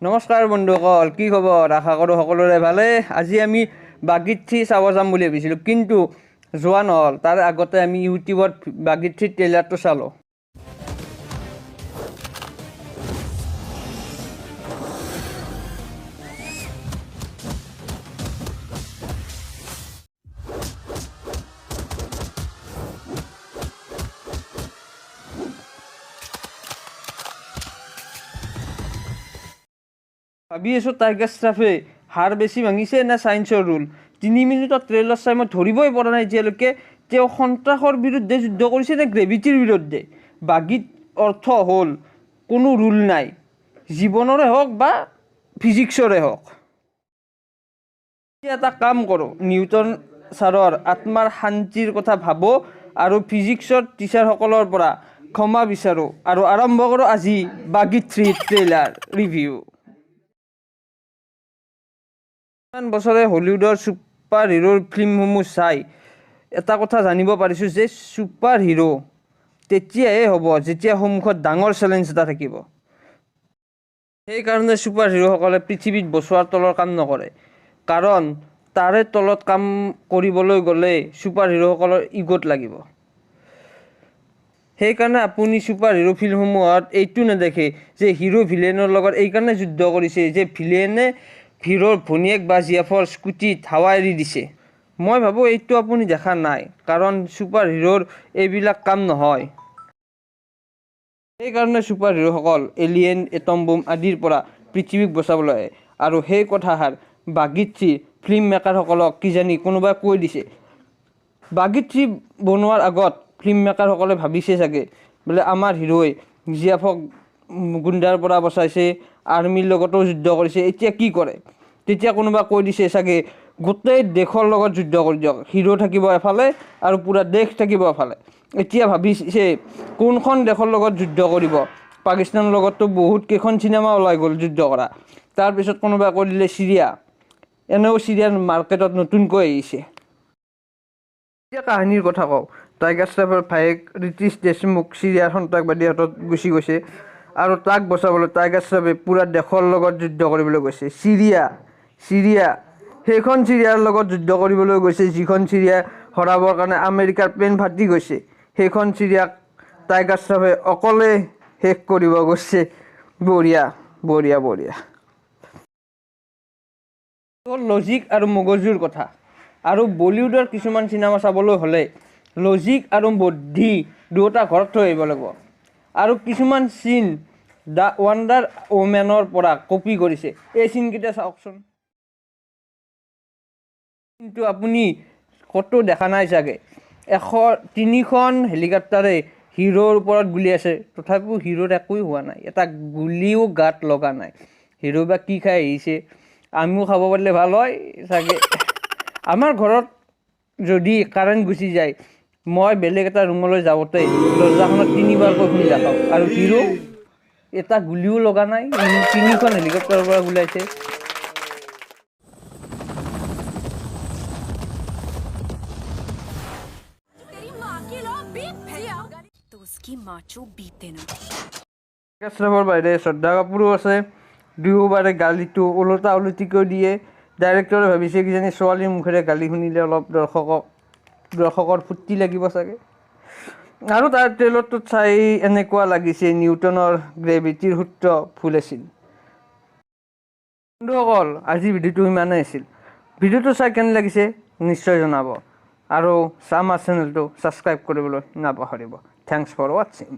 নমস্কাৰ বন্ধুসকল, কি খবৰ? আশা কৰোঁ সকলোৰে ভালে। আজি আমি বাগী 3 চাব যাম বুলি ভাবিছিলোঁ, কিন্তু যোৱা নহ'ল। তাৰ আগতে আমি ইউটিউবত বাগী 3 ট্ৰেইলাৰটো চালোঁ। ভাবি আছোঁ, টাইগাৰ শ্ৰাফে হাড় বেছি ভাঙিছে নে ছায়েন্সৰ ৰুল? 3 মিনিটত ট্ৰেইলাৰ চাই মই ধৰিবই পৰা নাই এতিয়ালৈকে, তেওঁ সন্ত্ৰাসৰ বিৰুদ্ধে যুদ্ধ কৰিছে নে গ্ৰেভিটিৰ বিৰুদ্ধে। বাগীত অৰ্থ হ'ল কোনো ৰুল নাই, জীৱনৰে হওক বা ফিজিক্সৰে হওক। এতিয়া এটা কাম কৰোঁ, নিউটন ছাৰৰ আত্মাৰ শান্তিৰ কথা ভাবোঁ আৰু ফিজিক্সৰ টিচাৰসকলৰ পৰা ক্ষমা বিচাৰোঁ আৰু আৰম্ভ কৰোঁ আজি বাগী 3 ট্ৰেইলাৰ ৰিভিউ। ইমান বছৰে হলিউডৰ ছুপাৰ হিৰোৰ ফিল্মসমূহ চাই এটা কথা জানিব পাৰিছোঁ যে ছুপাৰ হিৰো তেতিয়াহে হ'ব যেতিয়া সন্মুখত ডাঙৰ চেলেঞ্জ এটা থাকিব। সেইকাৰণে ছুপাৰ হিৰোসকলে পৃথিৱীত বচোৱাৰ তলৰ কাম নকৰে, কাৰণ তাৰে তলত কাম কৰিবলৈ গ'লে ছুপাৰ হিৰোসকলৰ ইগ'ত লাগিব। সেইকাৰণে আপুনি ছুপাৰ হিৰো ফিল্মসমূহত এইটো নেদেখে যে হিৰো ভিলেইনৰ লগত এইকাৰণে যুদ্ধ কৰিছে যে ভিলেইনে হিৰোৰ ভনীয়েক বা জীয়েফৰ স্কুটিত হাৱা এৰি দিছে। মই ভাবোঁ এইটো আপুনি দেখা নাই, কাৰণ ছুপাৰ হিৰোৰ এইবিলাক কাম নহয়। সেইকাৰণে ছুপাৰ হিৰোসকল এলিয়েন, এটম বোম আদিৰ পৰা পৃথিৱীক বচাবলৈ আহে। আৰু সেই কথাষাৰ বাগী 3 ফিল্ম মেকাৰসকলক কিজানি কোনোবাই কৈ দিছে। বাগী 3 বনোৱাৰ আগত ফিল্ম মেকাৰসকলে ভাবিছে চাগে, বোলে আমাৰ হিৰোই জীয়েফক গুণ্ডাৰ পৰা বচাইছে, আৰ্মীৰ লগতো যুদ্ধ কৰিছে, এতিয়া কি কৰে? তেতিয়া কোনোবা কৈ দিছে চাগে, গোটেই দেশৰ লগত যুদ্ধ কৰি দিয়ক, হিৰো থাকিব এফালে আৰু পূৰা দেশ থাকিব এফালে। এতিয়া ভাবিছে কোনখন দেশৰ লগত যুদ্ধ কৰিব? পাকিস্তানৰ লগততো বহুত কেইখন চিনেমা ওলাই গ'ল যুদ্ধ কৰা। তাৰপিছত কোনোবাই কৈ দিলে চিৰিয়া, এনেও চিৰিয়াৰ মাৰ্কেটত নতুনকৈ আহিছে। এতিয়া কাহিনীৰ কথা কওঁ। টাইগাৰ শ্ৰফৰ ভায়েক ৰিতিশ দেশমুখ চিৰিয়াৰ সন্ত্ৰাসবাদীৰ হাতত গুচি গৈছে আৰু তাক বচাবলৈ টাইগাৰ শ্ৰফে পূৰা দেশৰ লগত যুদ্ধ কৰিবলৈ গৈছে। চিৰিয়া, চিৰিয়া, সেইখন চিৰিয়াৰ লগত যুদ্ধ কৰিবলৈ গৈছে, যিখন চিৰিয়া হৰাবৰ কাৰণে আমেৰিকাৰ প্লেন ফাটি গৈছে। সেইখন চিৰিয়াক টাইগাৰ শ্ৰফে অকলে শেষ কৰিব গৈছে। বঢ়িয়া, বঢ়িয়া, বঢ়িয়া। হ'ল লজিক আৰু মগজুৰ কথা। আৰু বলিউডৰ কিছুমান চিনেমা চাবলৈ হ'লে লজিক আৰু বুদ্ধি দুয়োটা ঘৰত থৈ আহিব লাগিব। আৰু কিছুমান চিন the wonder ওমেনৰ পৰা কপি কৰিছে। এই চিনকেইটা চাওকচোন। কিন্তু আপুনি ক'তো দেখা নাই চাগে, 103খন হেলিকপ্টাৰে হিৰোৰ ওপৰত গুলিয়াইছে, তথাপিও হিৰোৰ একোৱেই হোৱা নাই, এটা গুলিও গাত লগা নাই। হিৰো বা কি খাই আহিছে? আমিও খাব পাৰিলে ভাল হয় চাগে। আমাৰ ঘৰত যদি কাৰেণ্ট গুচি যায়, মই বেলেগ এটা ৰুমলৈ যাওঁতে দৰ্জাখনত তিনিবাৰকৈ খুন্দা খাওঁ। আৰু হিৰো এটা গুলিও লগা নাই, তিনিখন হেলিকপ্টাৰৰ পৰা গুলিয়াইছে। तेरी माँ की लो बीप दिया तो उसकी माँ चो बीप देना। শ্ৰফৰ বাহিৰে শ্ৰদ্ধা কাপুৰো আছে। দুয়োবাৰে গালিটো ওলোটা ওলোটিকৈ দিয়ে। ডাইৰেক্টৰে ভাবিছে কিজানি ছোৱালীৰ মুখেৰে গালি শুনিলে অলপ দৰ্শকৰ ফূৰ্তি লাগিব চাগে। আৰু তাৰ ট্ৰেইলাৰটোত চাই এনেকুৱা লাগিছে নিউটনৰ গ্ৰেভিটিৰ সূত্ৰ ভুল আছিল। বন্ধুসকল, আজিৰ ভিডিঅ'টো ইমানেই আছিল। ভিডিঅ'টো চাই কেনে লাগিছে নিশ্চয় জনাব আৰু আমাৰ চেনেলটো ছাবস্ক্ৰাইব কৰিবলৈ নাপাহৰিব। Thanks for watching.